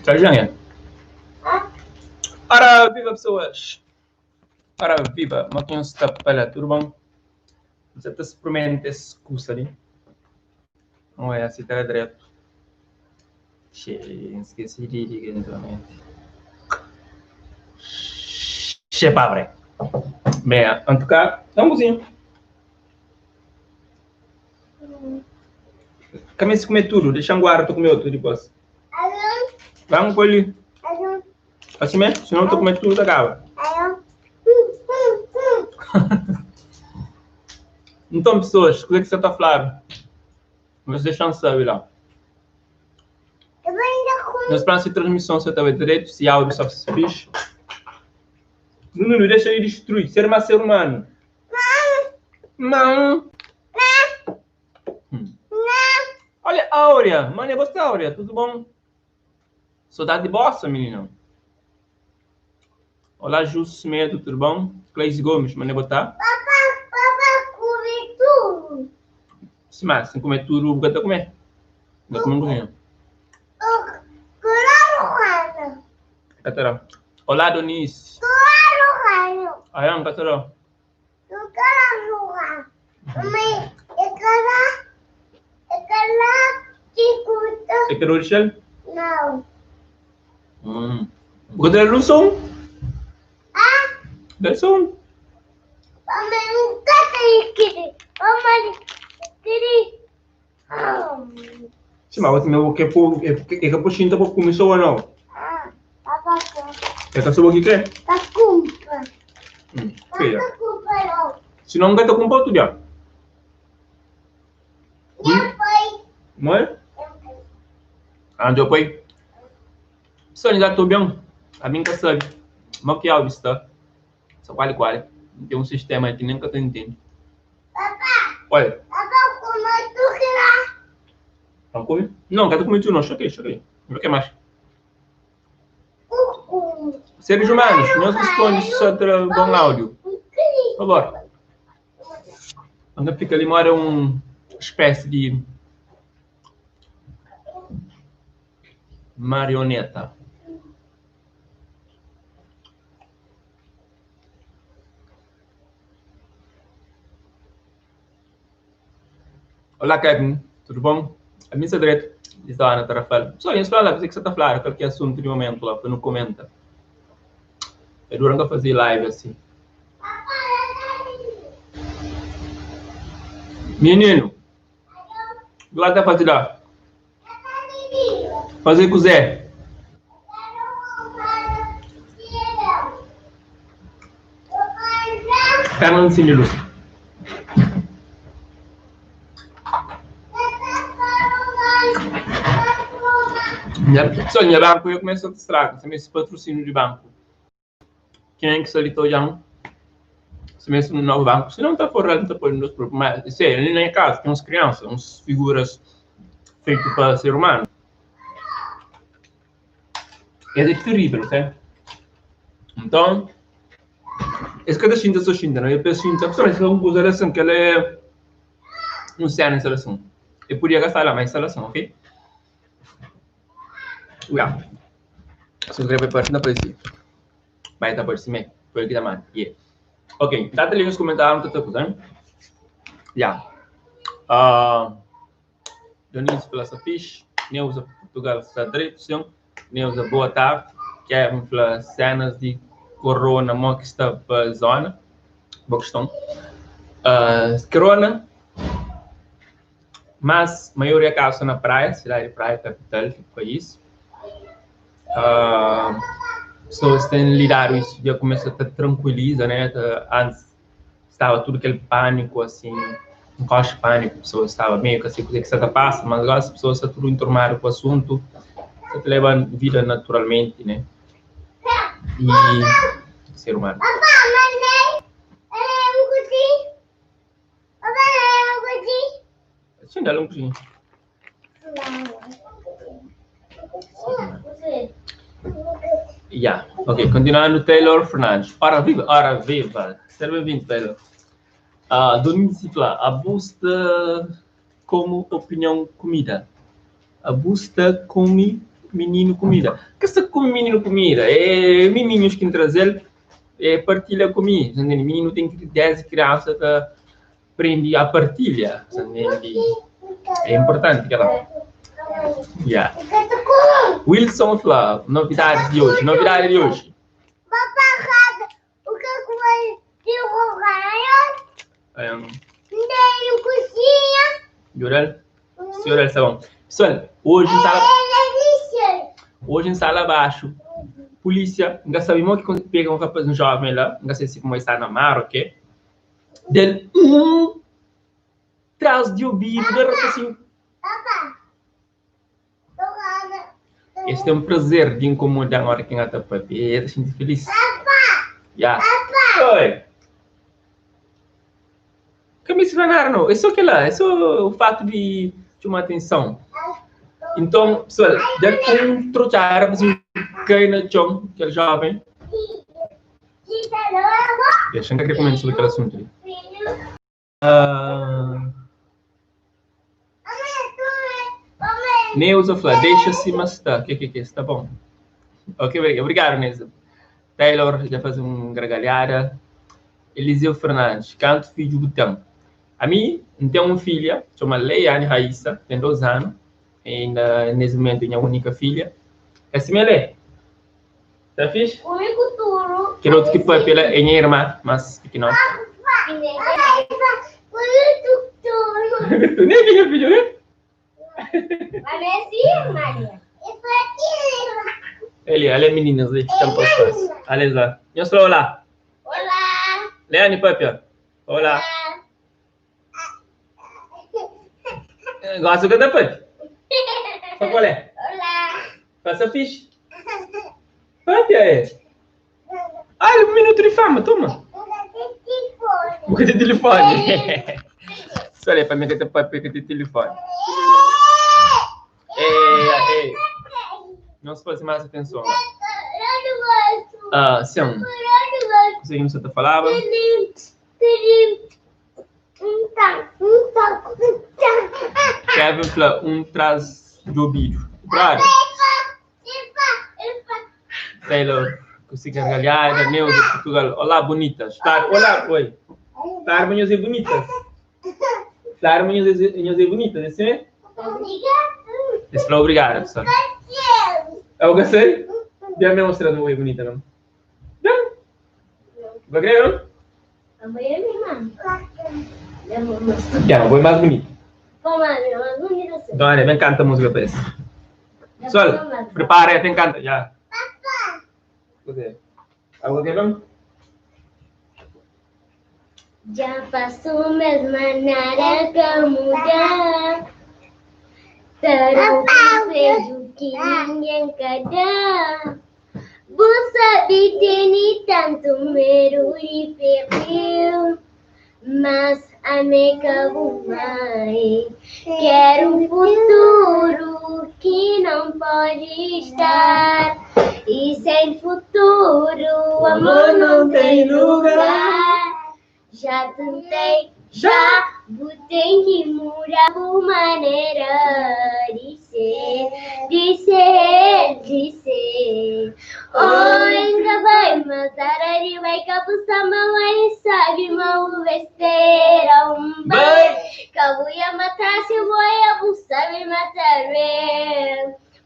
Tchau, Jânha. Ora, viva pessoas! Ora, viva! Mo ki nhos sta pa la? Tudu bon? Você ta sprimenta es kusa li. Não é assim, tá direto. Che, esqueci de ligar internet. Che, pabre. Bem, en tout cas, dá um cozinho. Caminho se comer tudo, deixa um guarda, tu comer outro depois. Vamos colher. Assim mesmo, senão tu comer tudo, acaba. Então, pessoas, o que é que você está falando? Mas deixam saber lá. Nos planos de transmissão, você está direito, se áudio só se fixe. Nuno, deixa ele destruir. Ser mais ser humano. Não. Hum. Olha, Áurea. Mano, é você, Áurea. Tudo bom? Saudade de bossa, menino. Olá, Júlio Medo, tudo bom? Cleise Gomes, mano, é botar. Papá, papá, come tudo. Sim, mas sem comer tudo, vou até comer. Vou comer um pouquinho. Claro, Catará. Olá, Donice. Claro, Ayam, Catará. Claro, Mãe, eu quero, eu quero Você quer o Shell? Não. Hum. Você quer o som? Ah? Dá som. Mamãe, nunca tem que. Mamãe, queria. Sim, mas você me quer pôr, é que por xinta por comer só ou não? Ah, papai. É que só o que quer? Tá culpa. Hum, filha. Tá culpa não. Se não quer, tá com outro dia. Minha pai. Mãe? Ah, depois. Pessoal, já estou bem. A mim que sabe. Mas que áudio está? Só qual qual. Tem um sistema aqui nem que eu entendo. Papá. Olha. Papá, como tu quer? Não come? Não, quero comer tudo não. Choquei, choquei. Não quer mais. Cucu. Seres humanos, nós respondemos só para bom áudio. Por favor. Quando fica ali mora uma espécie de marioneta. Olá, Kevin. Tudo bom? A missa direito está na Tarrafal. Só isso lá, que você está falando, qualquer assunto de momento lá, não comenta. Eu durante a fazer live assim. Menino, lá tá fazendo lá. Fazer com o Zé. Perna de cima, Lúcia. Pessoal, minha banco, eu começo a estragar. Também esse patrocínio de banco. Quem é que se ali já? Se mesmo no novo banco, se não está fora, não está por nos próprios. Mas, sei, ali na casa tem uns crianças, uns figuras feitas para ser humano. É terrível, ok? Então, esse cada xinta só xinta, não é? Eu penso xinta, pessoal, isso é uma instalação que ela é um cena instalação. Eu podia gastar lá mais instalação, ok? Yeah. Se inscreve para não aparecer. Vai estar por cima, por aqui da mano. Yeah. Ok, dá ali nos comentários que eu tô usando. Yeah. Dionísio pela Fish, Neuza Portugal está direito, sim. Neuza, boa tarde. Kevin pela cenas de corona, mo que está para zona. Boa questão. Corona, mas maioria casa na praia, cidade de praia, capital do país. Pessoas têm lidado isso, já começa a te tranquiliza, né? Antes estava tudo aquele pânico, assim, um coche pânico, pessoas estavam meio que assim, o que que passa, mas agora as pessoas estão tudo enturmado com o assunto, você leva a vida naturalmente, né? E ser humano. Sim, dá um pouquinho. Yeah. Ok, continuando, Taylor Fernandes. Ora viva, ora viva. Seja bem-vindo, Taylor. Domingos Cifla, a busta como opinião comida. A busta come mininu kumida. Ka sta kume mininu kumida, é miminhus ki N traze-l, é partilha ku mi. Sa ntende? Mininu ten ki, desdi kriansa ta prende a partilha. Sa ntende? É inportanti kel-la. Yeah. Wilson fla, novidadis di oji, novidadi di oji. Jurel? Jurel, sta bon. Pessoal, hoje em sala hoje em sala abaixo, polícia, nunca sabe mo que pega um rapaz, um jovem lá, nunca sei se como está na mar, ok? Del um tras de ouvido do rapazinho. Es ten prazer di inkomoda-m óras ki N ta pâpia. E ta xinti filís. Ya. Oi. Ka meste fla nada, nau. É sô kel-la. É sô o fatu di txoma atenson. Nton, pesoal, dja un trotxada pa si kai na txon kel jóven. Dexa, N ka kre kumenta sobri kel asuntu li. Neuza fla, dexa sima sta. Ke ke ke, sta bon. Ok, obrigadu Neuza. Taylor dja faze un gargalhada. Eliseu Fernandes, kantu fidju bu ten? Ami, N ten un filha, txoma Leiane Raissa, ten 2 anu. Inda nes mumentu é nha únika filha. É sima el é. Ta fixe? Kel otu ki papia la é nha irmã, mas pikinoti. Nem ki nha fidju, né? Eli, ale meninas li, txan pa faz. Ale lá. Nhos fla olá. Olá. Leane papia. Olá. Gosta do que tá papia? Fala qual é? Olá. Faça fixe. Papia é. Ah, um minuto de fama, toma. Boca de telefone. Olha para mim que tem papia que tem telefone. É, é. Não se fazer mais atenção. Ah, sim. Conseguimos você falava? Kevin fla um traz de ouvido. Brother. Taylor, ku si gargalhada, Neuza de Portugal. Olá, bonitas. Claro, olá, oi. Claro, mas é bonitas. Claro, mas é bonitas, é assim? Esse falou obrigado, pessoal. É o que sei? Já me mostrando uma bonita, não? Não? Vai crer, não? Amanhã, minha irmã. Já, vou mais bonito. Como é, mais bonita assim. Dona, me encanta a música para esse. Pessoal, prepara, tem canta, já. Você. Algo que não? Já faço mesmo nada que mudar. Ter um desejo que ninguém quer dar. Bu sabe tem tanto medo de perder, mas a me acabou mãe. Quero um futuro que não pode estar. E sem futuro, o amor não tem lugar. Já tentei, já botei que mudar por maneira de ser, de ser, de ser. Oi, ainda vai matar, ele vai cabuçar, mamãe sabe, mal besteira, um Bem. Cabo ia matar, se vou abusar, me matar.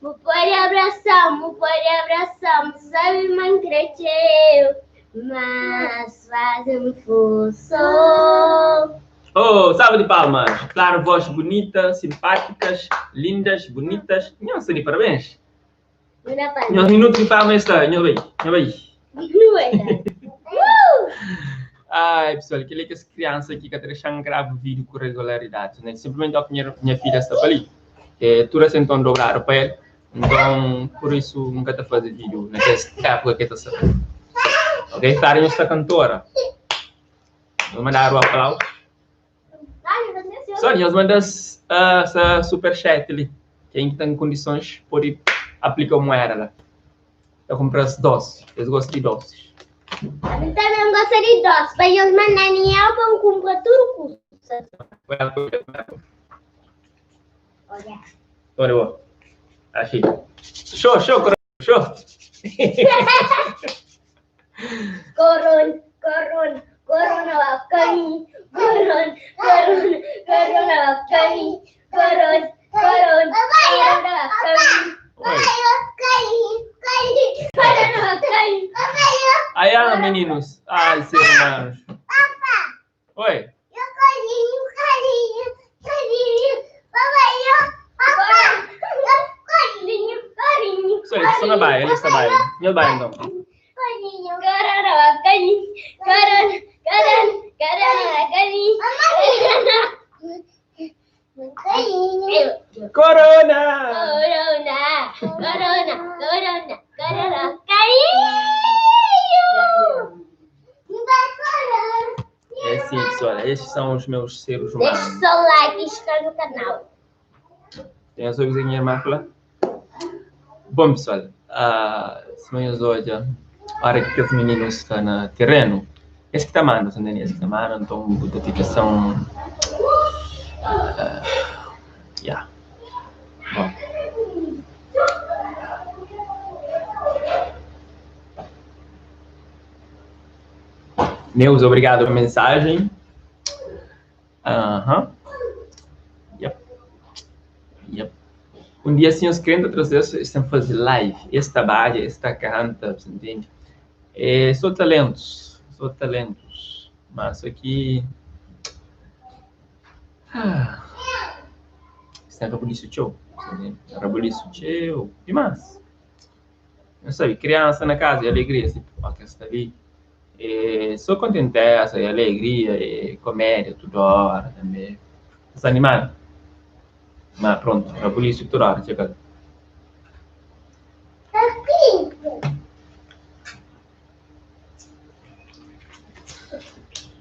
Mu pode abraçar, mu pode abraçar, mu sabe, man cresceu. Mas faz um forço. Oh, salva de palmas. Claro, voz bonita, simpáticas, lindas, bonitas. Não sei de parabéns. Nhos minuto de palmas está. Nhos bem, nhos bem. Ai, pessoal, aquele que as crianças aqui que deixam gravo vídeo com regularidade, né? Simplesmente a minha filha está ali. É, tudo assim então dobrado para ele. Então, por isso, nunca tá fazendo vídeo nessa época que está saindo. Ok? Claro, está cantora. Vou mandar o aplauso. Só nós mandas essa superchat ali. Quem tem condições pode aplicar moeda lá. Eu compro as doces. Eles gostam de doces. A gente também gosta de doces. Mas eles mandam em álbum, compra tudo custa. Olha. Olha, boa. Achei. Show, show, show. Coron, coron, corona va caminho. Coron, coron, corona va caminho. Coron, coron, corona va caminho. Oi. Corona va caminho. Aí, ah, meninos. Ai, seres humanos. Oi. Carinho, carinho. Só isso, só na baia, ele está baia. Meu baia, então. Corona va caminho. Corona, corona, corona va caminho. Corona! Corona, corona, corona, corona, carinho. É assim, pessoal, estes são os meus seres humanos. Deixe seu like e inscreva no canal. Tem a sua vizinha Marla? Bom, pessoal, se manhã hoje, a hora que os meninos estão no terreno, esse que está mando, são esse que está mando, então, muita ficação. Yeah. Bom. Neuza, obrigado pela mensagem. Aham. Yep. Yep. Um dia assim, os crentes trazer, estão fazendo live. Esta baia, esta canta, você entende? É, são talentos, são talentos. Mas aqui. Ah, está rebuliço tchau, você entende? Rebuliço tchau. E mais? Não sabe, criança na casa e alegria, tipo, ó, que está ali. É, sou contenteza e alegria e comédia toda hora também. Está animado? Mas pronto, rebuliço toda hora, chega.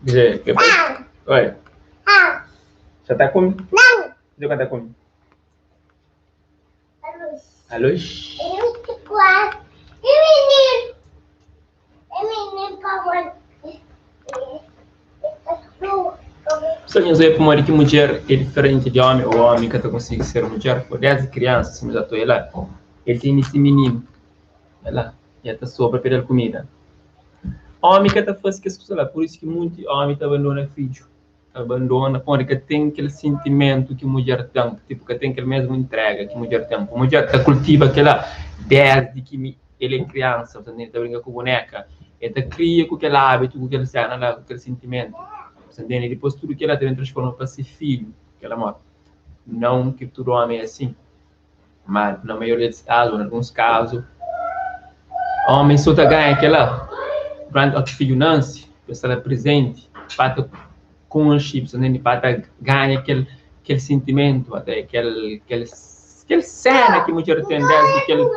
Dizer, depois... Oi. Já tá comendo? Não. Já tá comendo? A luz? Pessoal, eu para que mulher é diferente de homem, ou homem que consegue ser mulher, por 10 crianças, se já estou lá, ele tem esse menino, lá, e até sobra para ele comida. Homem que tá faz que as lá, por isso que muito homem tá abandona filho, abandona, porque tem aquele sentimento que mulher tem, tipo, que tem aquele mesmo entrega que mulher tem. A mulher tá cultiva aquela desde que ele é criança, ele tá brincando com boneca, ele tá cria com aquele hábito, com aquele cena lá, com aquele sentimento. Você entende? E depois tudo que ela também transforma para ser filho, que ela morre. Não que todo homem é assim, mas na maioria dos casos, em alguns casos, homem só tá ganha aquela, durante o filho nasce, pessoa é presente, para conche, você entende? Para ganha aquele sentimento, até aquele cena que mulher tem desde aquele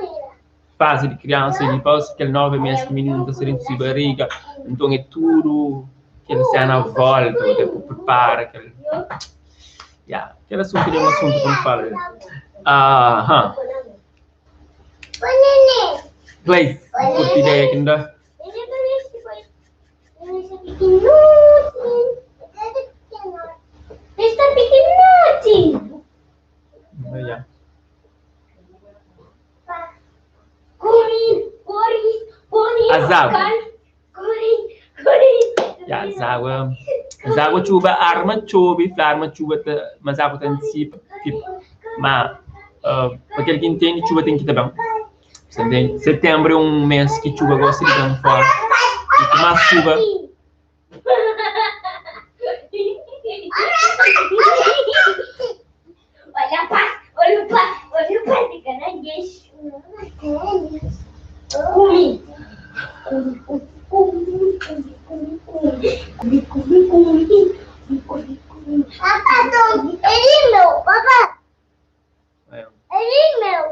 fase de criança, e depois aquele 9 meses que o menino está saindo de barriga, então é tudo aquela cena volta, tipo, prepara, aquele... Yeah, aquele assunto é um assunto como fala. Aham. Gleice, curte ideia aqui, não dá? Está pequenote. Yeah. Azab. Ya, água, água chuva, arma chuva, arma chuva, mas água tem tipo, mas para aquele que entende, chuva tem que estar bem. Você entende? Setembro é um mês que chuva gosta de bem forte. E com mais chuva. Olha pá, olha pá, olha pá de caranguejo. Come. Come, come, come, come, come, come, come, come, come. Papai, ele meu, papai. Ele meu.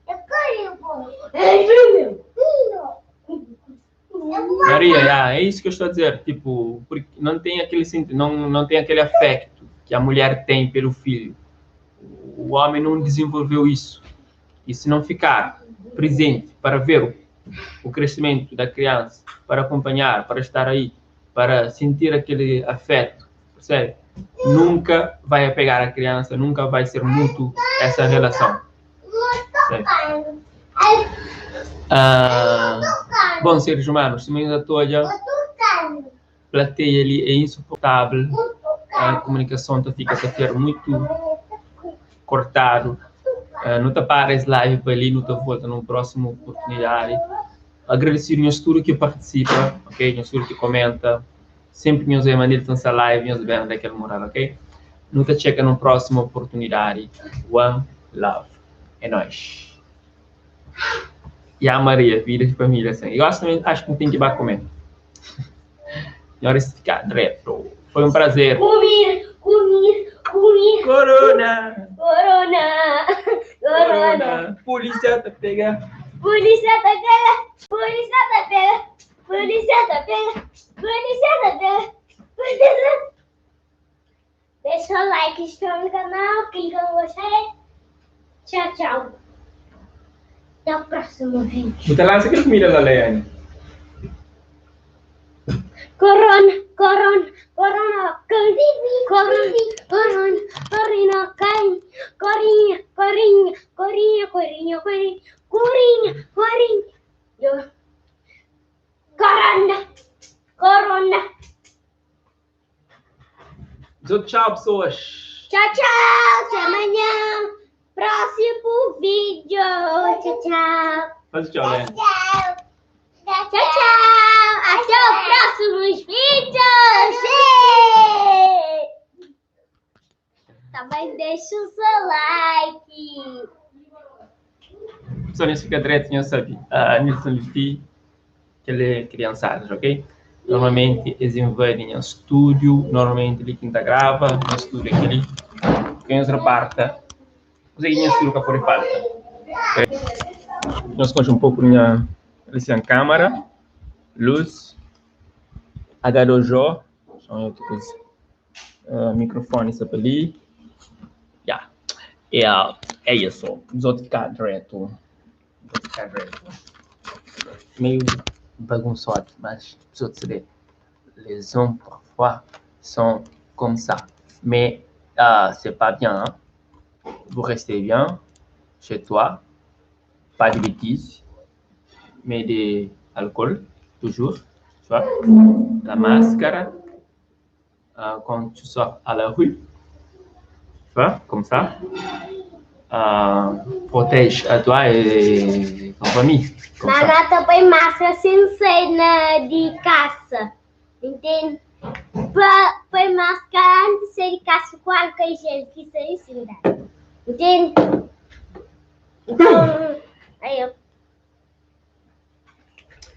Eu quero, ele meu. Maria, é isso que eu estou a dizer, tipo, porque não tem aquele não tem aquele afecto que a mulher tem pelo filho. O homem não desenvolveu isso. E se não ficar presente para ver o crescimento da criança, para acompanhar, para estar aí, para sentir aquele afeto, percebe? Nunca vai apegar a criança, nunca vai ser mútuo essa relação. Sabe? Ah, bom, seres humanos, sima nhos ta odja, plateia li é insuportável, a comunicação ta fika ta ter muito cortado. Ah, nu ta para es live pa li, nu ta volta num próximo oportunidade. Agradecido nhos tudo que participa, ok? Nhos tudo que comenta. Sempre nhos é Manilton sa live, nhos ben da kel moral, ok? Nu ta txeka num próximo oportunidade. One love. É nóis. Ya Maria, vida de família assim. Eu acho também, acho que não tem que ir comer. Senhores, ficar direto. Foi um prazer. Comer, comer, comer. Corona! Corona! Corona! Corona! Polícia tá pega. Polícia tá pega! Polícia tá pega! Polícia tá pega! Polícia tá pega! Polícia... Deixa o like, inscreva no canal, clica no gostei. Tchau, tchau. Até o próximo vídeo. Você lança aquela comida lá, Leane. Corona, corona, corona, cai. Corona, corona, corona, cai. Corinha, corinha, corinha, corinha, corinha, corinha, corinha. Eu. Corona, corona. Tchau, tchau, pessoas. Tchau, tchau. Até amanhã. Próximo vídeo. Tchau, tchau. Faz tchau, Leane. Tchau. Tchau, tchau. Até o próximo vídeo. Também deixa o seu like. Pessoal, nesse fica direto, não sabe. Uh, Nilson Liti, que ele é criançadas, ok? Normalmente eles invadem o estúdio, normalmente ele quem tá grava, no estúdio aquele, quem os reparta. Você que estúdio que por falta. Okay? Nós concha um pouco minha assim, câmara, luz, H2O, são outra coisa. Uh, microfone está ali. Yeah. É, é isso. Os outros ficar direto. Vou ficar direto. Meio bagunçado, mas os outros saber. Les hommes parfois sont comme ça. Mais uh, c'est pas bien. Hein? Vous restez bien chez toi. Pas de bêtises, mais de alcool, toujours. Tu vois? La máscara. Uh, quand tu sors à la rue. Tu vois, comme ça. Uh, protège à toi e ta família. Manata põe máscara sem sair na, de casa. Entende? Põe máscara antes de sair de casa com álcool e gel, que isso aí sim dá. Entende? Então, aí eu.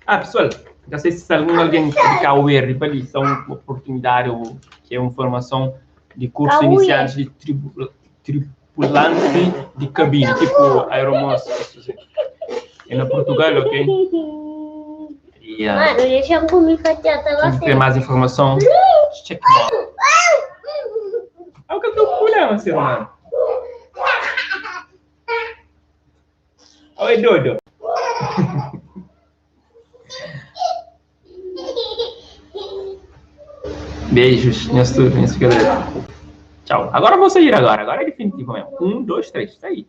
Ah, pessoal, não sei se algum alguém de Cabo Verde para ali, são uma oportunidade ou que é uma formação de curso Cauê. iniciantes de tribu, tripulante de cabine, tipo aeromoça. Assim. É na Portugal, ok? E, uh, Mano, deixa eu comer fatia, tá quem quer mais informação, check more. Ah, o que é o teu problema, ser humano? Oi, doido. Beijos, minhas turmas, fica direito. Tchau. Agora eu vou sair agora. Agora é definitivo mesmo. 1, 2, 3. Tá aí.